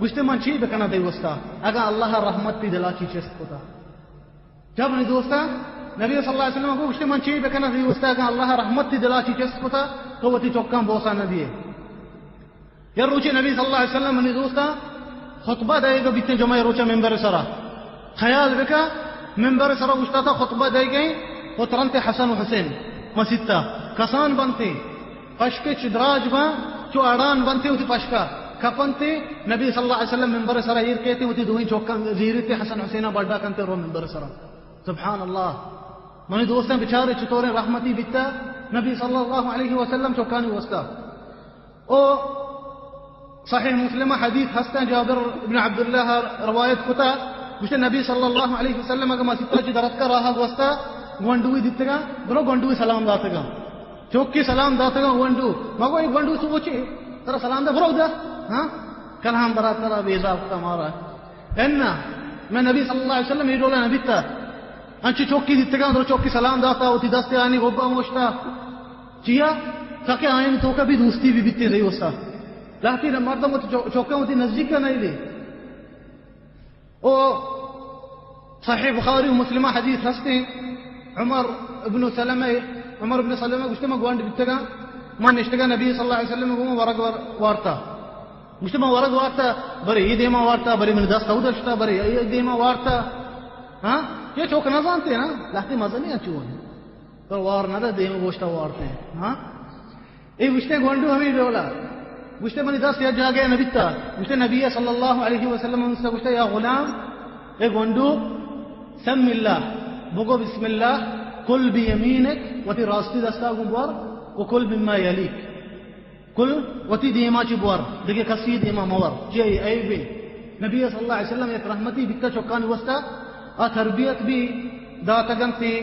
گوشتے، من چی بکناں تئی واسطہ، اگاں اللہ ءَ رحمت تئی دلا چی چست کتا؟ جب منی دوستاں، نبی صلی اللہ علیہ وسلم گوشتے، من چی بکناں تئی واسطہ، اگاں اللہ ءَ رحمت تئی دلا چی چست کتا، تو وتی چکاں بوسا نہ دیے۔ یا روچے نبی صلی اللہ علیہ وسلم، منی دوستاں، خطبہ دئیگ بیتے جمعہ روچا ممبر سرا۔ خیال بکا، ممبر سرا اوشتاتا خطبہ دئیگیں، و ترنت حسن و حسین مسیتا کسان بنتے، پشک چ دراج باں، چو اڑان بنتے وتی پشکا کپنتے۔ نبی صلی اللہ علیہ وسلم ممبر سرا ایر کیتے، وتی دوئیں چوکاں زیریتے، حسن حسینا بڈا کنتے رو ممبر سرا۔ سبحان اللہ۔ منی دوستاں، بچارے چطوریں رحمتی بیتا نبی صلی اللہ علیہ وسلم چوکانی واسطہ۔ او صحیح مسلم حدیث ہستاں، جابر بن عبداللہ روایت کتا، گوشتے، نبی صلی اللہ علیہ وسلم اگہ مسیتا چی درتکا راہا گوستا، گونڈوی دیتگا، درو گونڈوی سلام داتگا۔ چوکی سلام داتگا گونڈو۔ مگو اے گونڈو سوچے، ترا سلام دا، برو دا۔ ہاں؟ کلام برا ترا بیزار کتا مارا۔ انا، میں نبی صلی اللہ علیہ وسلم اے ڈولا نبیتا۔ انچو چوکی دیتگا، درو چوکی سلام داتا، وتی دست آنی گوبا موشتا۔ چیا؟ تاکہ آیانی توکا بھی دوستی بھی بیتے رہی وسا۔ لہتی مردم وتی چو-، چوکاں وتی نزدیک کا نہیں دے۔ او صحیح بخاری و مسلمہ حدیث ہستیں، عمر ابن سلمہ، عمر ابن سلمہ گوشتے، ما گوانڈ بیتگا، ما نشتگا نبی صلی اللہ علیہ وسلم گوما ورگ وار-، وارتا۔ گوشتے، ما ورگ وارتا، برے اے دیما وارتا، برے من دست او دشتا، برے اے دیما وارتا۔ ہاں؟ یہ چوک نہ زانتے نا، لہتی مزہ نہیں اچھو ہے۔ تو وار نہ دے، دیم گوشتا وارتے ہیں۔ ہاں؟ اے گوشتے گونڈو ہمیں ڈولا۔ گوشتے منی دست یا جاگے نبیتا۔ گوشتے نبی صلی اللہ علیہ وسلم ہم سے گوشتے، یا غلام، اے گونڈو، سم اللہ، بگو بسم اللہ، کل بیمینک، وتی راستی دستا گوں بور، و کل مما یلیک۔ کل وتی دیما چی بور، دگہ کسی دیما مور۔ چی ای عیبے؟ نبی صلی اللہ علیہ وسلم یک رحمتی بیتا چکانی واسطہ، آ تربیت بھی داتگنتی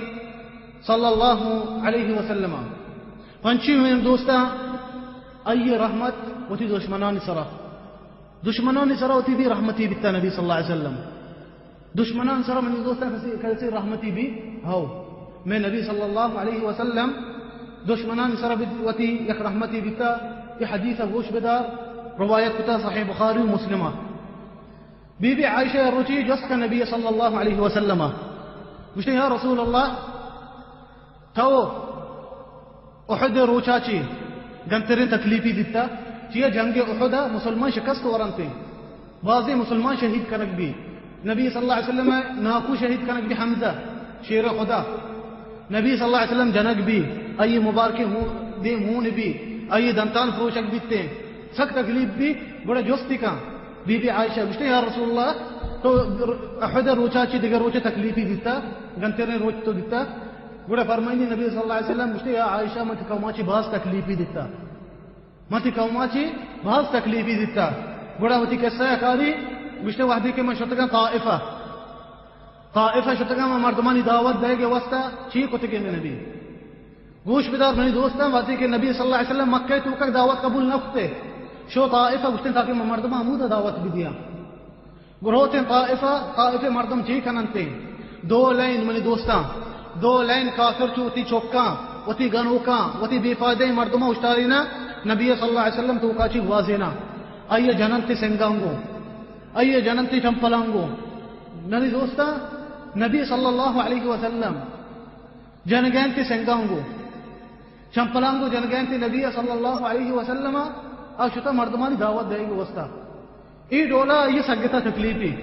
صلی اللہ علیہ وسلم۔ پنچمی من دوستاں، آئی رحمت وتی دشمنانی سرا، دشمنانی سرا وتی بھی رحمتی بیتا نبی صلی اللہ علیہ وسلم۔ دشمنان سرا منی دوستاں کسی، کسی رحمتی بھی ہو۔ میں نبی صلی اللہ علیہ وسلم دشمنان سرا بھی وتی یک رحمتی بیتا۔ یہ حدیث گوش بدار، روایت کتا صحیح بخاری و مسلمہ۔ بی بی عائشہ روچی جست کا نبی صلی اللہ علیہ وسلم، گوشتے، یا رسول اللہ، تو احد روچا چی گنترین تکلیفی دیتا؟ چیا جنگ احد مسلمان شکست ورنتے، بازیں مسلمان شہید کنگ بی، نبی صلی اللہ علیہ وسلم ناکو شہید کنگ بی، حمزہ شیر خدا، نبی صلی اللہ علیہ وسلم جنگ بی، آئی مبارکیں ہون، دیم ہون بی، آئی دنتان فروشگ بیتے، سک تکلیف بی۔ گڑا جستی کن بی بی عائشہ، گوشتے، یا رسول اللہ، تو احد روچا چی دگہ روچ تکلیفی دیتا، گنترین روچ تو دیتا؟ گڑا فرمائنی نبی صلی اللہ علیہ وسلم گوشتے، یا عائشہ، من قوما چی باز تکلیفی دیتا، من قوما چی باز تکلیفی دیتا۔ گڑا وتی قصہ کاری گوشتے، وحدی کہ من شتگاں طائفہ، طائفہ شتگاں، من مردمانی دعوت دئیگ واسطہ چی کتگے نبی؟ گوش بدار منی دوستاں، وقتی کہ نبی صلی اللہ علیہ وسلم مکہ توکا دعوت قبول نہ کتے، شو طائفہ گوشتے تاکہ من مردماں ہمودا دعوت بدیاں۔ گروتیں طائفہ، طائفہ مردم چی کننتے؟ دو لین منی دوستاں، دو لین کافر چو وتی چکاں، وتی گنوکاں، وتی بے فائدہ مردماں اشتارینا، نبی صلی اللہ علیہ وسلم توکا چی گوازینا، آئیے جننتے سنگانگو، آئیے جننتے چمپلانگو۔ منی دوستاں، نبی صلی اللہ علیہ وسلم جنگینتے سنگانگو، چمپلانگو جنگینتے نبی صلی اللہ علیہ وسلم، آ شتا مردمانی دعوت دئیگ واسطہ۔ اے ڈولا آئی سگتا تکلیفی۔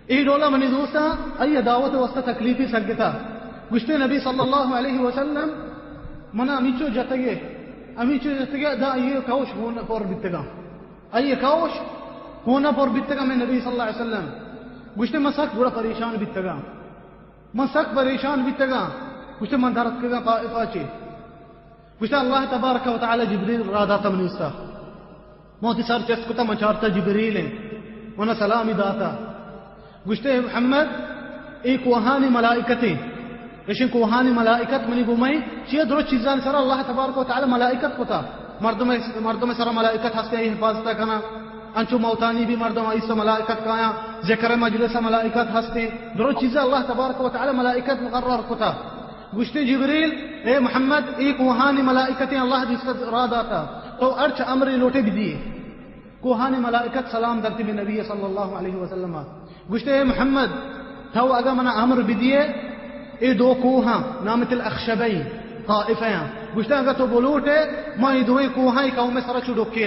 اے ڈولا منی دوستاں، آئی دعوت واسطہ تکلیفی سگتا۔ گوشتے نبی صلی اللہ علیہ وسلم، منا ہمیچو جتگے، ہمیچو جتگے، دا آئی کوش ہون پر بیتگا۔ آئی کوش ہون پر بیتگا میں نبی صلی اللہ علیہ وسلم۔ گوشتے من سک بڑا پریشان بیتگا۔ من سک پریشان بیتگاں۔ گوشتے من در اتکگاں طائفہ چے۔ گوشتے اللہ تبارک و تعالی جبریل را داتا منی استا۔ من وتی سر چست کتا، من چارتا جبریل ہیں۔ منا سلامی داتا۔ گوشتے محمد، اے کوہانی ملائکت ہیں۔ ایشیں کوہانی ملائکت منی گومائی، چیئے درست چیزانی سرا اللہ تبارک و تعالی ملائکت کتا۔ مردم، مردم سرا ملائکت ہستے، آئی حفاظت کنا۔ انچو موتانی بھی مردم آئی سرا ملائکت کایاں، ذکر مجلس ملائکت ہستے، درو چیزا اللہ تبارک و تعالی ملائکت مقرر کتا۔ گوشتے جبریل، اے محمد، اے کوہانی ملائکتیں اللہ دیستا را داتا، تو ہرچ امرے لوٹے بدیے۔ کوہانی ملائکت سلام درتی بہ نبی صلی اللہ علیہ وسلم۔ گوشتے، اے محمد، تو اگا منا امر بدیے، اے دو کوہاں، نامت الاخشبین، طائفہ آں۔ گوشتے، اگا تو بلوٹے، ما اے دوئیں کوہاں اے قوم سرا چو ڈکے